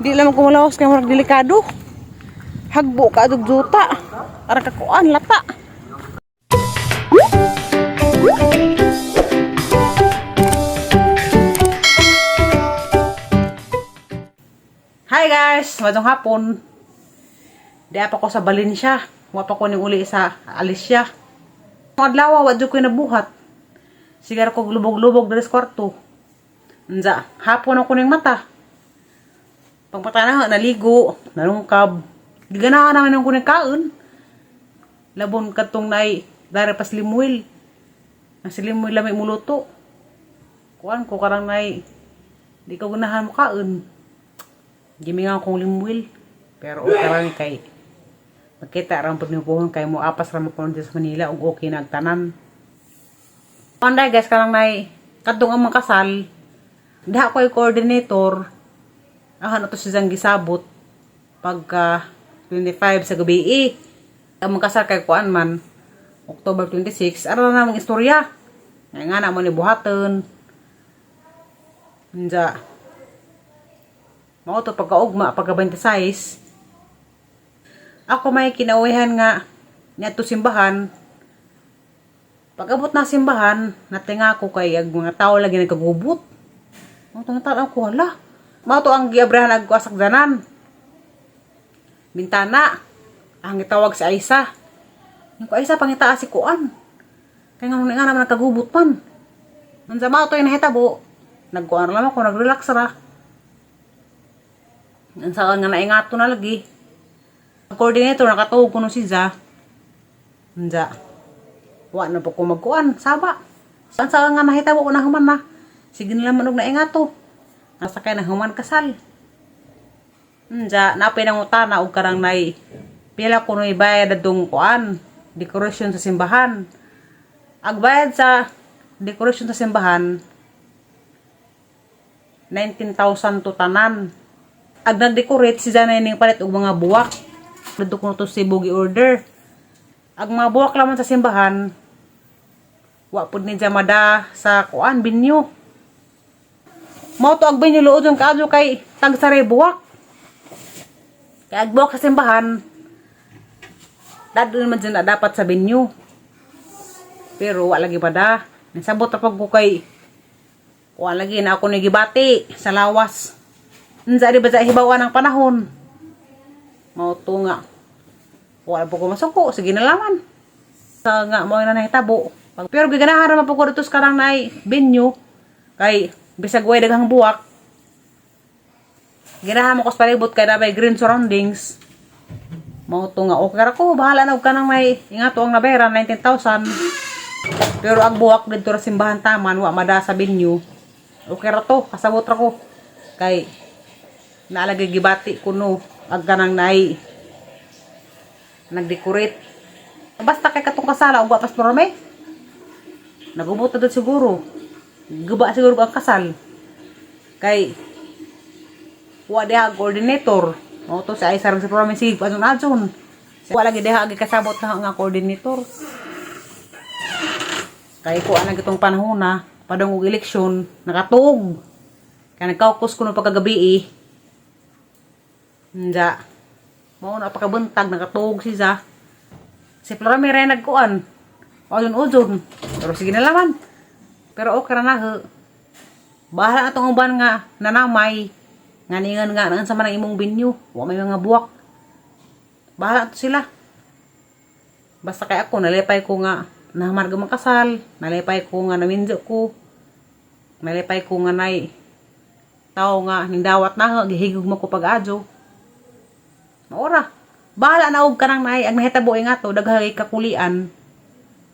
Di lang ko malawas kay murag delikado. Hagbo ka adog juta. Ara ka kuan lata. Hi guys, madong hapon. Di pa ko sa Valencia. Wa pa ko ning uli sa Alicia. Ang adlaw wa jud ko nabuhat. Sigar ko lubog-lubog diri sa kwarto. Unsa, hapon ako ning mata. Pagpata na, naligo, nalungkab. Giganahan naman ang kuning kaon. Labon katong nay dara pas limuil. Ang si limuil lamay muluto. Kuan ko karang nay di ko ganahan mo kaon. Gimingan kong limuil. Pero okay lang kay magkita ra pud ni puhon kay mo apas ra mo kuno sa Manila ug okay na ang tanan. Panday guys karang nay kadtong ang mga kasal. Daha ko coordinator. Ah, ano to si Zang gisabot pagka 25 sa gabi eh. Ang mga kasal kay kuan man October 26, ara na namang istorya. Nga nga na mo ni buhaton. Unja. Mao to pagkaugma pagka 26. Ako may kinauwihan nga niadto simbahan. Pag-abot na simbahan, natinga ko kay ag mga tao lagi nagkagubot. Mao to natanaw ko hala. Mao to ang giabrahan ag asakdanan. Bintana. Ang gitawag si Aisa. Yung ko Aisa pangitaa si Kuan. Kay nga nga naman nagkagubot man. Unsa mao to yung nahitabo. Nagkuan lang ako, nagrelax ra. Unsa nga naingato na lagi. Ang coordinator nakatuog kuno si Za. Unsa. Wa na po ko magkuan, saba. Saan sa nga nahitabo ko na human na. Sige na naman og naingato. Nasa kay na human kasal. Unsa, napay nangutana og karang nay pila kuno ibayad adtong kuan, decoration sa simbahan. Ag bayad sa decoration sa simbahan 19,000 to tanan. Ag nag-decorate si Janay ning palit og mga buwak. Dito ko to si Bugi order. Ag mga buwak lamang sa simbahan, wa pud ni mada sa kuan binyo. Mao to ag binyo luod yung kaadyo kay tagsaray buwak. Kay ag buwak sa simbahan, dadto naman dyan na dapat sa binyo. Pero wa lagi pa da. Nisabot ra pag ko kay wa lagi na ako ni gibati sa lawas. Unsa di ba sa hibawan ang panahon? Mao to nga. Wa po ko masuko, sige na laman. Sa nga mo na nahitabo. Pero giganahan ra man po ko dito sa karang naay venue kay bisag way daghang buwak. Ginahan mo ko sa palibot kay na may green surroundings. Mao to nga okay ra ko, bahala na og kanang may ingato ang nabayaran 19,000. Pero ang buwak dito ra simbahan taman wa mada sa venue. Okay ra to, kasabot ra ko. Kay naalagay gibati kuno ag kanang naay nagdecorate. Basta kay katong kasala ug wa pas may. Nagubot na doon siguro. Guba siguro ang kasal. Kay wa diha ang coordinator. Mao to si Aisa sa promise sige adun adun. Wa lagi diha ang kasabot na nga coordinator. Kay kuan na gitong panahon na padung og eleksyon nakatuog. Kay nagkaukos ko no pagkagabi eh. Nja. Mao na pakabuntag nakatuog si Za. Si Flora may rin nagkuan. Udon udon. Pero sige na laman. Pero okay ra na ho. Bahala na tong uban nga nanamay. Nga ningan nga naan sa man ang imong binyo. Wa may mga buwak. Bahala to sila. Basta kay ako nalipay ko nga nahamarga man kasal. Nalipay ko nga naminjo ko. Nalipay ko nga nay tao nga nindawat na ho, gihigog mo ko pag-adyo. Maora. Bahala na og kanang nay ang nahitabo ay nga to daghang kakulian.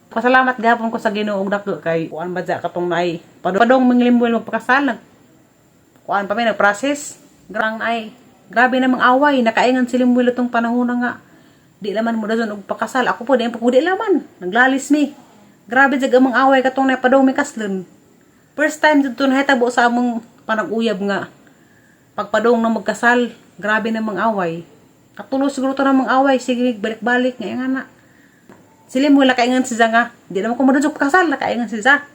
Pasalamat gihapon ko sa Ginoo og dako kay kuan ba dya katong nay padong manglimbuel magpakasal nag kuan pa mi nagprocess. Grang nay grabe namang away nakaingan si Limuel itong panahon na nga di laman mo dason og pakasal ako po di po di laman naglalis mi. Grabe jud ang mga away katong nay padong mi kaslon. First time dito nahitabo sa among panag-uyab nga pagpadong na magkasal, grabe namang away. Katulo siguro to namang away, sige balik-balik nga nga na. Sila mo lakaingan si nga, di naman ko madudok kasal, lakaingan si Za.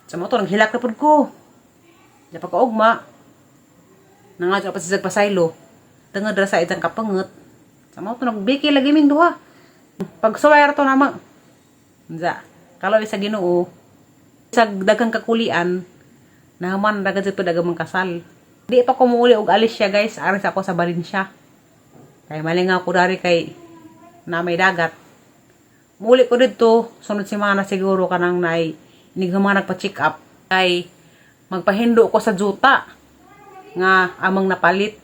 Sa mo to, naghilak na pud ko. Di pa kaugma. Nangadyo pa siya pasaylo. Tungod ra sa itang kapangot. Sa mao to nagbiki lagi ming duha. Pagsuway ra to nama. Unsa? Kalau sa Ginoo sa daghang kakulian naman ra gud daghang mang kasal. Di pa ko muuli og alis siya, guys, aris ako sa Valencia. Kay malingaw ko dari kay na may dagat. Muli ko dito sunod semana siguro, kanang nay inighuman nagpa-check up kay magpahindo ko sa juta nga amang napalit.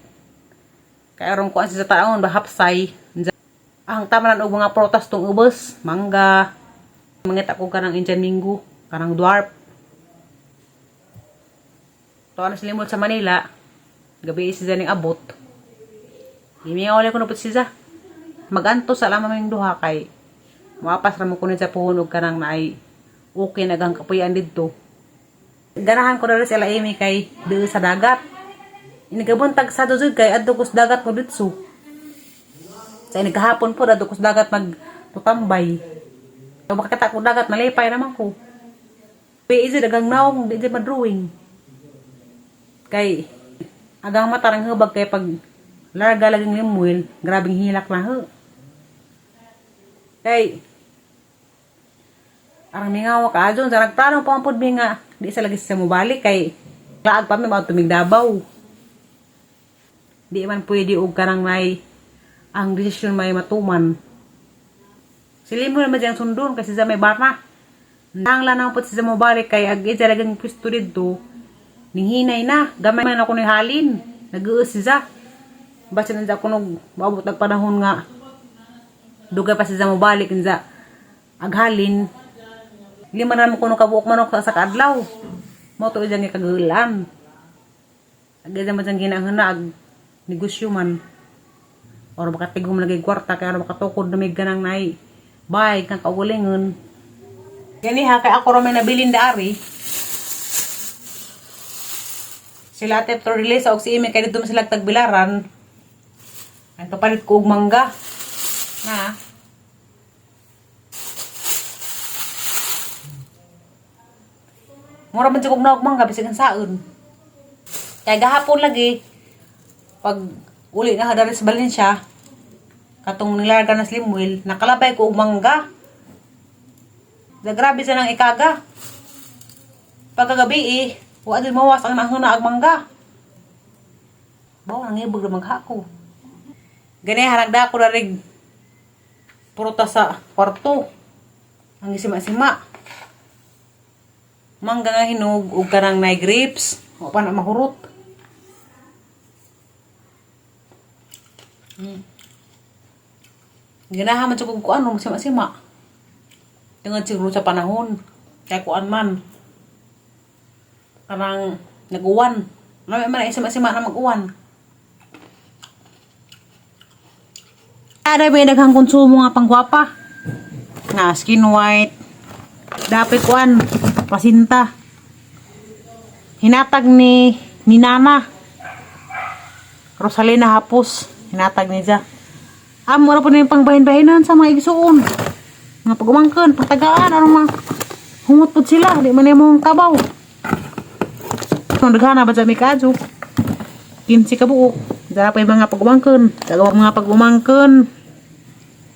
Kay aron ko sa taon ba hapsay. Ang tamanan og mga prutas tong ubos, mangga. Mangita ko kanang Indian Minggo, kanang dwarf. To na silimot sa Manila. Gabi siya ning abot. Gimingaw ko na po siya. Maganto sa lamang ming duha kay mapas ra mo kunin sa puhon og kanang naay okay na gang kapuyan didto. Ganahan ko na sila Amy kay di sa dagat. Inigabuntag sa duzod kay adto ko sa dagat mo ditso. Sa inigahapon po adto ko sa dagat magtutambay. Kung makakita ko dagat, malipay naman ko. Di easy dagang naong, di easy madrawing. Kay agang matarang hubag kay pag larga laging limuil, grabing hilak na ho. Kay arang mingaw ka adyon sa nagplano pa man pud mi nga di sa lagi sa mobalik kay laag pa mi mao tumig Davao. Di man pwede og kanang may ang desisyon may matuman. Sili mo naman diyang sundon kasi sa may barna. Nang lang po siya mobalik kay ag ija lagang pwesto didto. Ninghinay na, gamay man ako ni halin. Nag-uus siya. Basta nandiyan ako nung maabot ng panahon nga dugay pa siya mobalik nza aghalin lima na naman kuno kabuok manok sa kaadlaw mo to dyan kagalan agad man dyan ginahana ag negosyo man or baka tigom lagi kwarta kaya makatukod na may ganang nay bay kang kaugalingon gani ha. Kay ako ra may nabilin daari sila Ate Florelisa og si Ime kay dito man sila tagbilaran. Ang kapalit ko og mangga na. Mura man jud kog naog mangga bisag ang saon. Kaya gahapon lagi pag uli na dari sa Valencia katong nilarga na Slimwell, nakalabay ko og mangga. Da grabe sa nang ikaga. Pagkagabi eh, wa din mawas ang nahuna ag mangga. Bawa nangibog na maghako. Gani haragda ko na rin prutas sa kwarto. Ang isima-sima. Mangga nga hinog ug kanang nay grapes. Wa pa na mahurot. Ganahan man jud ko ano sima-sima. Tungod siguro sa panahon. Kay kuan man. Kanang nag-uwan. Mami man isima-sima na mag-uwan. Ada ba daghang konsumo nga panggwapa? Nga skin white. Dapat kuan pasinta. Hinatag ni Nana. Rosalina Hapos. Hinatag ni Ja. Ah, mura po na yung pangbahin-bahinan sa mga igsuon. Mga pagumangkon, pagtagaan, ano mga humot po sila. Di man yung mga kabaw. Kung daghana ba sa may kadyo? 15 ka buok. Dara pa yung mga pagumangkon. Dagawa mga pagumangkon.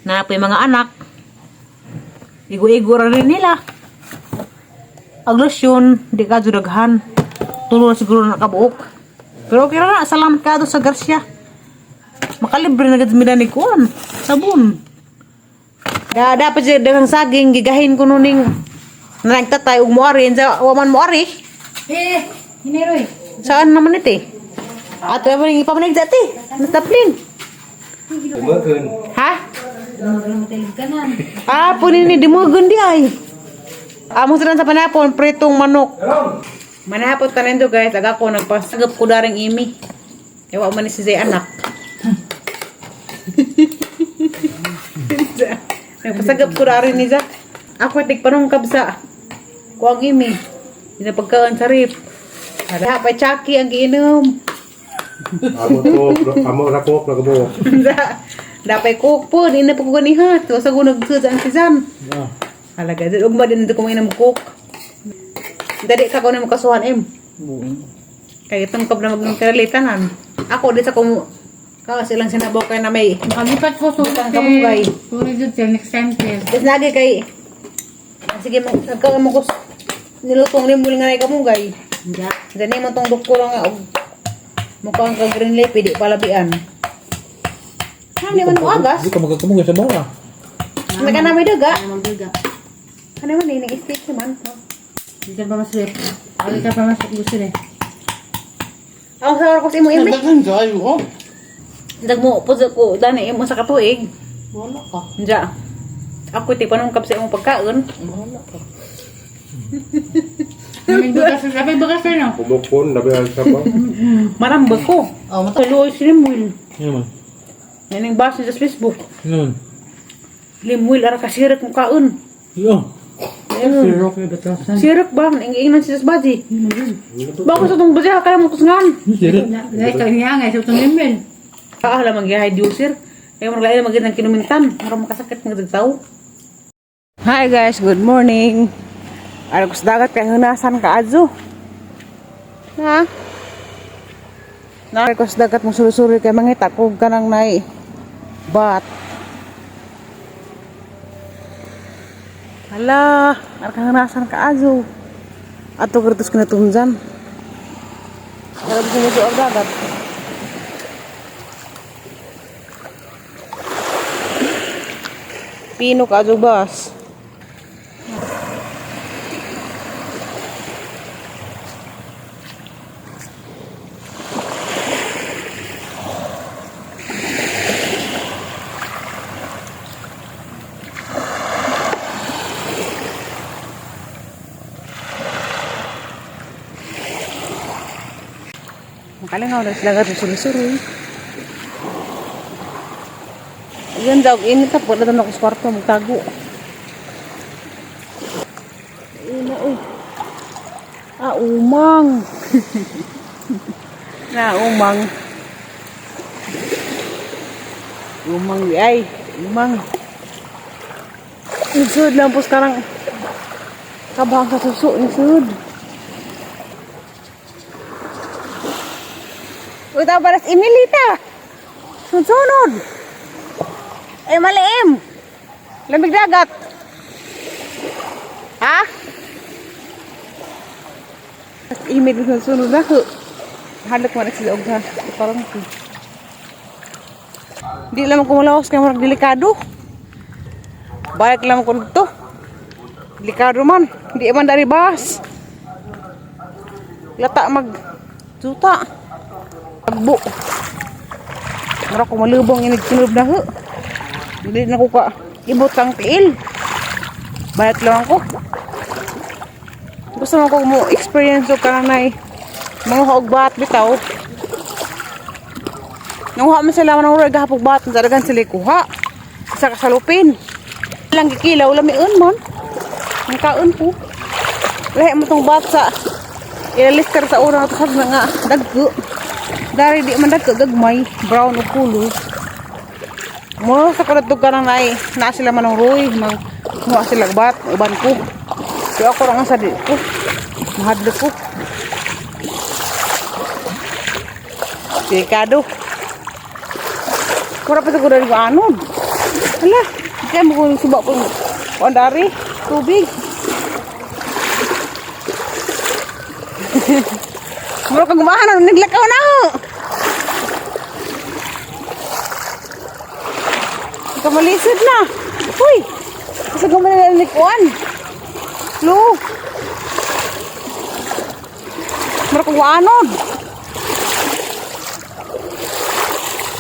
Na pa yung mga anak. Igo-igo ra rin nila. Aglasyon, di ka daghan. Tulo na siguro na kabuok. Pero okay ra na, salamat ka sa Garcia. Makalibre na gid mi ni kuan. Sabon. Da dapat siya daghang saging gigahin ko nuning nagtatay og moari sa wa man moari. Eh, hineroy. Saan naman ito eh? Ato pa ning ipamanig dati. Nastaplin. เมื่อคืน Ha? Kanan. Ah, punin ni dimugon di ay. Amo sila sa panapon, pritong manok. Manahapot ka nendo, guys, aga ko nagpasagap ko daring imi. Ewa man ni si Zay anak. Nagpasagap ko daring ni Za. Ako tigpanungkab sa kuang imi. Ina pagkaan sa rip. Ada pa Chucky ang giinom. Amo to, amo ra ko ra ko. Dapat coke po, ina pa ko ganiha. So sa gunog sa ang sizam. Halaga, ugma din ko mainom coke. Dali ka ko na makasuhan em. Kaya tungkab na magmong tanan. Ako di sa kumu kawas ilang sinabaw kay na may Makalipat ko, sorry. Butang kamunggay. Sorry jud sir, next time sir. Tapos lagi kay sige mo nagka mo ko nilutong limul nga nay kamunggay. Hindi. Dani mo tong doktor nga og mukhang ka green leaf di palabian. Ano man mo agas? Di ka magkakamugay sa bawa. May ka na may daga. Ay, magdaga. Ano man ini stick man. Hindi ka pa maswit. Hindi ka pa maswit gusto eh. Ako sa ko sa imo imi. Daghan kayo oh. Dagmo pud ko dani imo sa katuig. Wala ka. Diya. Ako ti panungkap sa imong pagkaon. Wala ka. May bukas sir. May bukas sir no? Kumukon, labi ang sa pa. Marambag ko. Oh, Kaluoy si Limuel. Ano man? Yan ang basa sa Facebook. Ano man? Limuel ara kasirak mo kaon. Yo. Sirok may batasan. Sirak ba? Ang ingnan siya sa baji. Bako sa tong baji kaya mo kusngan. Sirit. Dahil ito niya nga, sa itong limil. Ah, lamang gihay diuser. Kaya mo lain magid ang kinumintan. Mura makasakit mga tao. Hi guys, good morning. Ara ko sa dagat kay hunasan ka adzo. Ha? Nara ko sa dagat mo suri-suri kay mangita ko kanang nay bat. Hala, ara ka hunasan ka adzo. Ato kertos kinatunjan. Ara ko sa dagat. Pino ka bas. Makalingaw na sila gato suri-suri. Ayun daw, init na po. Na ako sa kwarto, magtago. Ayun na, uy. Ah, umang. Na, umang. Umang, di ay. Umang. Isud lang po sekarang. Kabang sa suso, isud. Uy, tao paras Emilita. Sunod. Eh, maliim. Lamig dagat. Ha? Imig na sunod na ko. Halak man sila og ha. Parang ko. Di lang ko malawas kay murag delikado. Balik lang ko dito. Delikado man. Di man dari bas. Lata mag tuta. Agbo. Murag ko malubong inig sunod na ho. Hindi na ko ka ibot kang tiil. Bayat lang ako. Gusto mo ko mo experience og kanang mga og bat bitaw. Nanguha man sila man ang gahapog bat, daragan sila kuha. Isa ka salupin. Lang gikilaw lamiun man. Ang kaon po. Lahi mo tong bat sa ilalister sa una to sa nga dagko. Dari di man dagko gagmay, brown og kulo. Mo sa kulat ka nang nai, na sila manong roy, mang kuha sila og bat, uban ko. Pero ako lang sa di ko. Mahadlok ko. Delikado. Kura pa siguro ko anon. Hala, kaya mo kung suba ko kuan dari tubig. Mura ka gumahan, naglakaw na ako. Kamalisod na. Uy! Kasi gumahan na likuan. Lo. Mura kong waanon.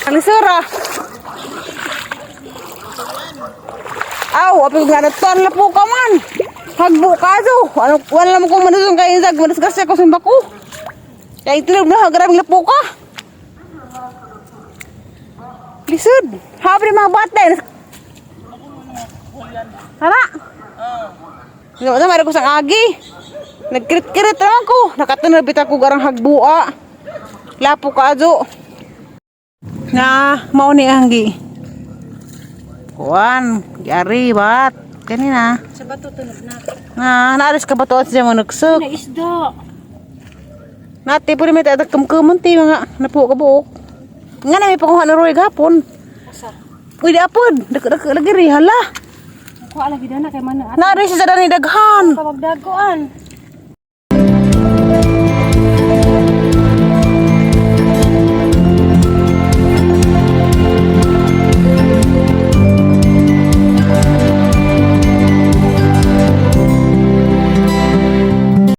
Ang lisura. Aw, api ko nga ton la po ka man. Hagbo ka do. Ano wala mo ko manusong kay insag madisgrasya ko sa ko. Kay itlog na grabing lapo ka. Lisod. Habi mga bata. Tara. Hindi na meron ko sa agi. Nagkirit-kirit naman ko. Nakatunod bitaw ko garang hagbua. Lapo ka ajo. Na mao ni anggi. Kuan, yari bat. Kanina. Sa bato tunog na. Na naalis ka ba to at siya mo nagsuk. Na isda. Nati pwede may tadag kumkumon ti mga napuo ka buok. Nga na may panguha na Roy gapon. Asa? Uy, di apod. Dak dak lagi ri hala. Kuha lagi dana kay mana. Naari siya sa dani daghan. Pamagdagoan.